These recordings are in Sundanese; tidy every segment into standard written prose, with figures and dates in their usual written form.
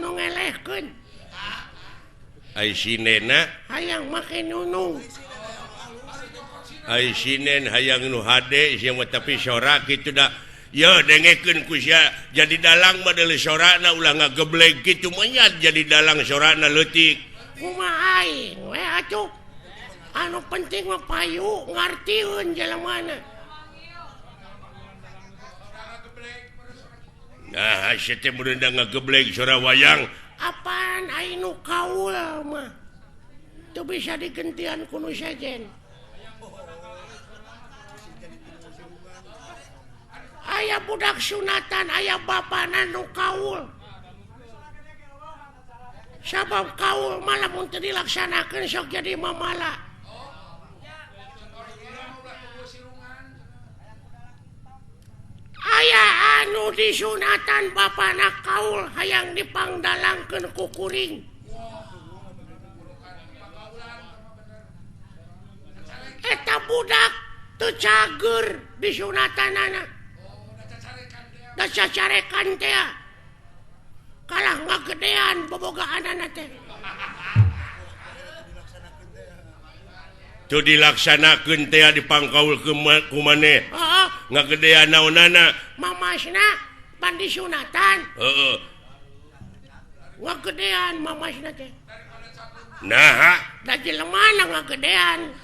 nu ngelehkeun. Ai sinena hayang make nunung. Ai sinen hayang nu hade sia mah tapi sora kitu da. Ye dengekeun ku sia jadi dalang mah deuleu sorana ulah ngageblek kitu menyat jadi dalang sorana leutik. Kumaha aing we atuh. Anu penting mah payu ngartieun jelemana. Nah, sia teh mun ngageblek sora wayang. Apaan aing nu kaul mah. Teu bisa digentian ku nu sejen. Aya budak sunatan, aya bapana nu kaul. Sabab kaul mah lamun teu dilaksanakeun sok jadi mamala. Aya anu disunatan bapana kaul hayang dipangdalangkeun ku kuring. Eta budak teu cager disunatanana. Da cacarekan teh kalah ngagedean bobogaanana teh. Teu dilaksanakeun teh dipangkaul ku maneh. Heeh. Ngagedean naonana? Mamasna pan disunatan. Heeh. Ngagedean mamasna teh. Naha? Da jelemana ngagedean.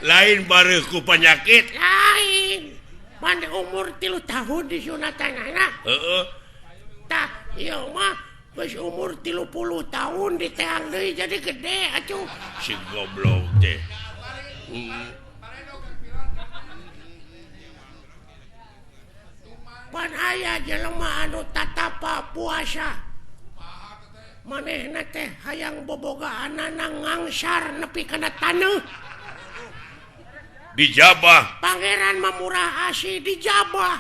Lain bareuh ku panyakit. Lain. Pan umur 3 tahun disunatanana. Heeh. Tah, ieu mah geus umur 30 tahun diteang deui jadi gede atuh. Si goblok teh. Pan aya jelema anu tatapa puasa. Manehna teh hayang bobogaanana ngangsar nepi kana taneuh. Dijabah. Pangeran mah murah asih dijabah.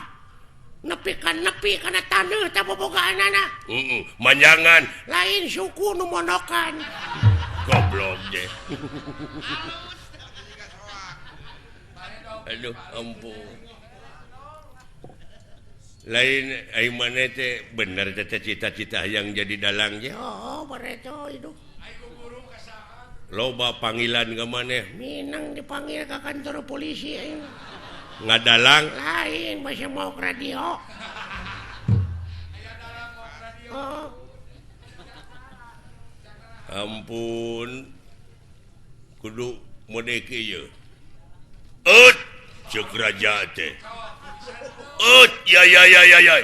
Nepi kana taneuh teh bobogaanana. Heeh, manjangan. Lain suku nu monokan. Goblok teh. Aduh, ampun. Lain ai maneh teh bener teh cita-cita hayang jadi dalang ge. Oh, bareto hidup. Loba panggilan ke maneh. Minang dipanggil ke kantor polisi aing. Ngadalang? Lain, masih mau ke radio. Oh. Ampun. Kudu modeke ieu. Eut, ceuk raja teh. Eut, ya ya ya ya ya.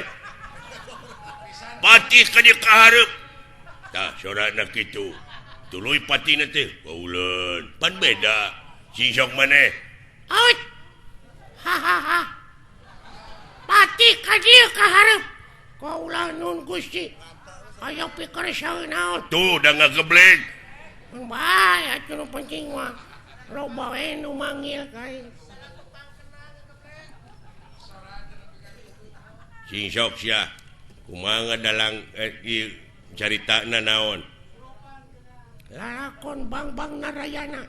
Patih ka dieu ka hareup. Tah sorana kitu. Tuluy patina teh bauleun pan beda sing sok maneh. Out. Ha ha ha. Pati ka dieu ka hareup. Kaula nun Gusti. Aya pikir saeun naon. Tuh da ngageblek. Mun bae atuh nu penting mah. Loba we nu manggil ka aing. Sing sok sia. Kumaha dalang ieu caritana naon? Lalakon Bang-Bang Narayana.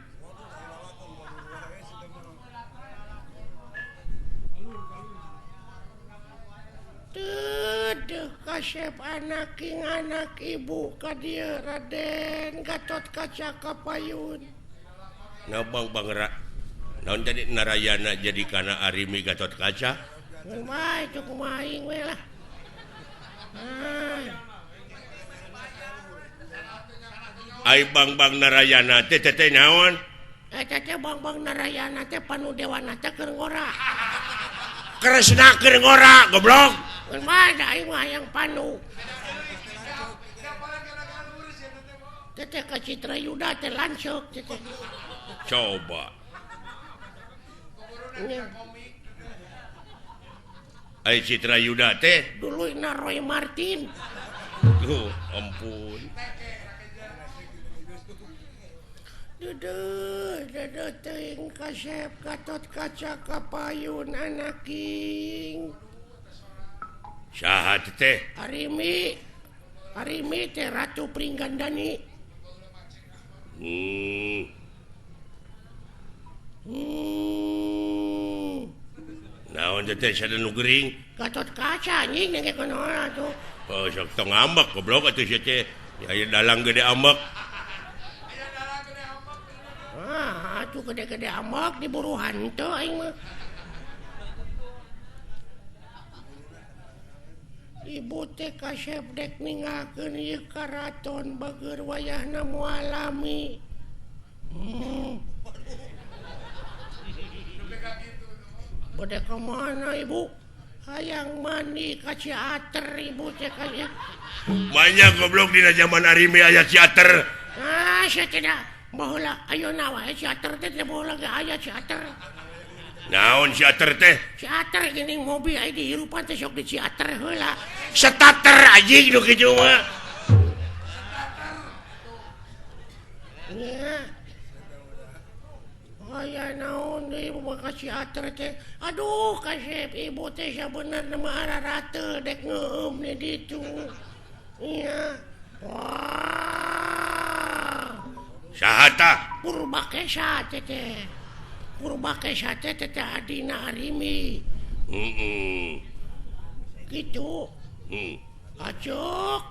Teuh kasep anak king anak ibu ka dieu Raden Gatot Kaca Kapayun. Nah Bang-Bang Ra naon jadi Narayana jadi kana Arimi Gatot Kaca? Kumaha itu kumaha aing we lah. Ah. Ai Bang-Bang Narayana teh teh naon? Eta teh Bang-Bang Narayana teh panu dewana teh keur ngora. Kresna keur ngora, goblok. Kumaha da aing mah hayang panu. Teh ka Citra Yuda teh lanceuk teh. Coba. Ai Citra Yuda teh duluyna Roy Martin. Tuh, ampun. Duduh, duduh teuing kasep Gatot Kaca Kapayun anaking. Saha teh? Arimi. Arimi teh Ratu Pringgandani. Naon Naon teh sada nu gering? Gatot Kaca anjing dengekeun heula tuh. Oh, sok tong ambek goblok atuh sia teh. Aya dalang gede ambek. Aya dalang gede ambek. Ah, atuh gede-gede ambek diburu hantu aing mah. Ibu teh kasep dek ninggalkeun ieu karaton bageur wayahna moal lami. Bade ka mana ibu? Hayang mandi ka Ciater ibu teh kaya. Banyak goblok dina zaman Arimi aya Ciater. Ah, sia tidak. Baheula ayeuna wae Ciater teh teu baheula ge aya Ciater. Naon Ciater teh? Ciater geuning mobil aya dihirupan teh sok di Ciater heula. Starter anjing nu kitu mah. Nya. Aya naon deui ibu mah ka Ciater teh. Aduh kasep ibu teh sabenerna mah ararate dek ngeueum di ditu. Nya. Wah. Saha tah? Purbakesa teh teh. Purbakesa teh teh adina Arimi. Heeh. Kitu. Heeh. Acuk.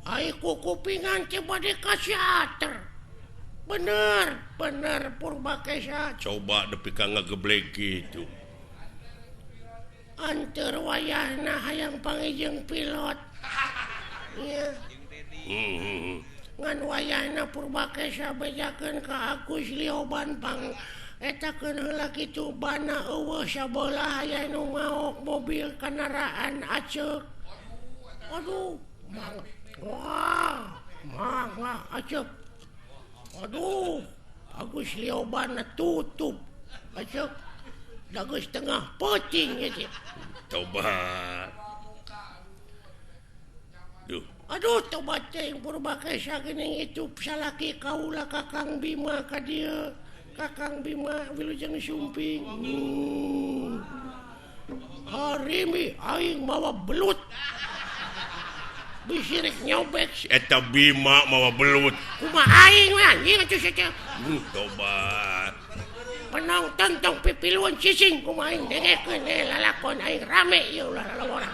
Ai kukupingan teh bade ka Ciater. Bener, bener Purbakesa. Coba nepi ka ngageblek kitu. Anteur wayahna hayang panggih pilot. Nya. Ngan wayahna Purbakesa bejakeun ka Agus Lioban pang etakeun heula kitu bana eueuh sabelah aya nu maok mobil kendaraan aceuk. Aduh, mangga. Wah, mangga aceuk. Aduh, Agus Lioban tutup. Aceuk. Da geus tengah peuting ieu teh. Coba. Duh. Aduh, tobat teh Purbakesa geuning itu salaki kaula Kakang Bima ka dieu. Kakang Bima wilujeng sumping. Harimi aing mawa belut. Bisirik nyobek. Eta Bima mawa belut. Kumaha aing we anjing atuh sia teh. Tobat. Penonton tong pipiluan cicing kumaha aing dengekeun lalakon aing rame ieu ulah lalawara.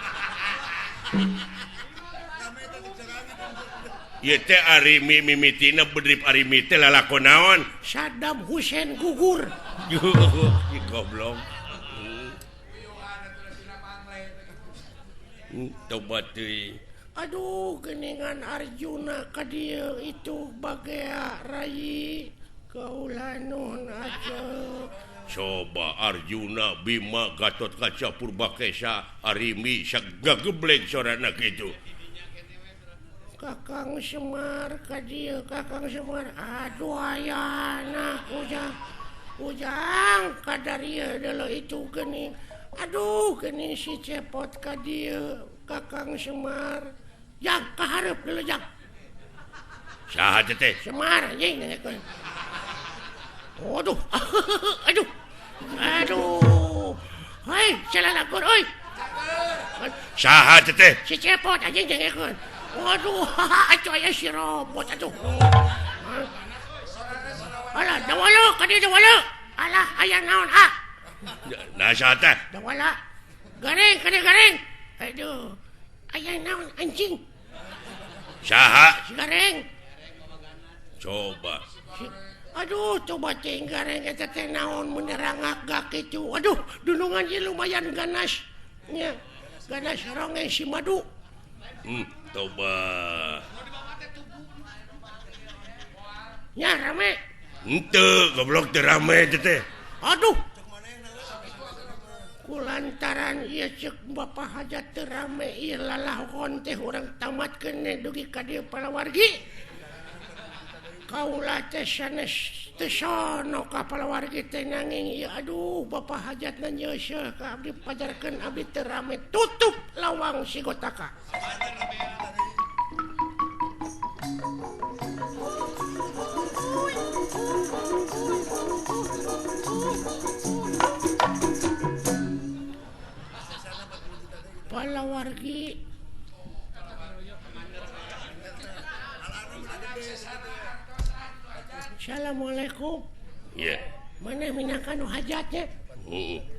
Ieu teh Arimi mimitina bedrip Arimi teh lalakon naon? Saddam Hussein gugur. Goblok. Tobat teuing. Aduh, geningan Arjuna ka dieu itu bagea rai kaula nuhun aceuk. Coba Arjuna, Bima, Gatot Kaca, Purbakesa, Arimi sagageblek sorana kitu. Kakang Semar ka dieu, Kakang Semar. Aduh ayana ujang. Ujang kadarieu deuleu itu geuning. Aduh geuning si Cepot ka dieu, Kakang Semar. Jang kahareup deuleu jang. Saha teh? Semar anjing dengekeun. Aduh. Aduh. Aduh. Hei, salalakon euy. Saha teh? Si Cepot anjing dengekeun. Waduh, atuh aya si robot atuh. Alah, dawala ka dieu dawala. Alah, aya naon ah? Nah, saha teh? Dawala. Gareng, ka dieu gareng. Aduh. Aya naon anjing? Saha? Si gareng. Coba. Aduh, coba teh gareng eta teh naon menerangak gak kitu. Aduh, dunungan ieu lumayan ganas. Nya, ganas ronge si madu. Coba. Nya rame. Henteu, goblok teu rame teh teh. Aduh. Kulantaran ieu ceuk Bapak Hajat teu rame ieu lalakon teh urang tamatkeun dugi ka dieu palawargi. Kaula teh sanes teu sono ka palawargi teh nanging ieu aduh Bapak Hajatna nyeuseuh ka abdi pajarkeun abdi teu rame tutup lawang Sigotaka. Palawargi Assalamualaikum. Iya. Mana minangka nu hajatnya? Heeh.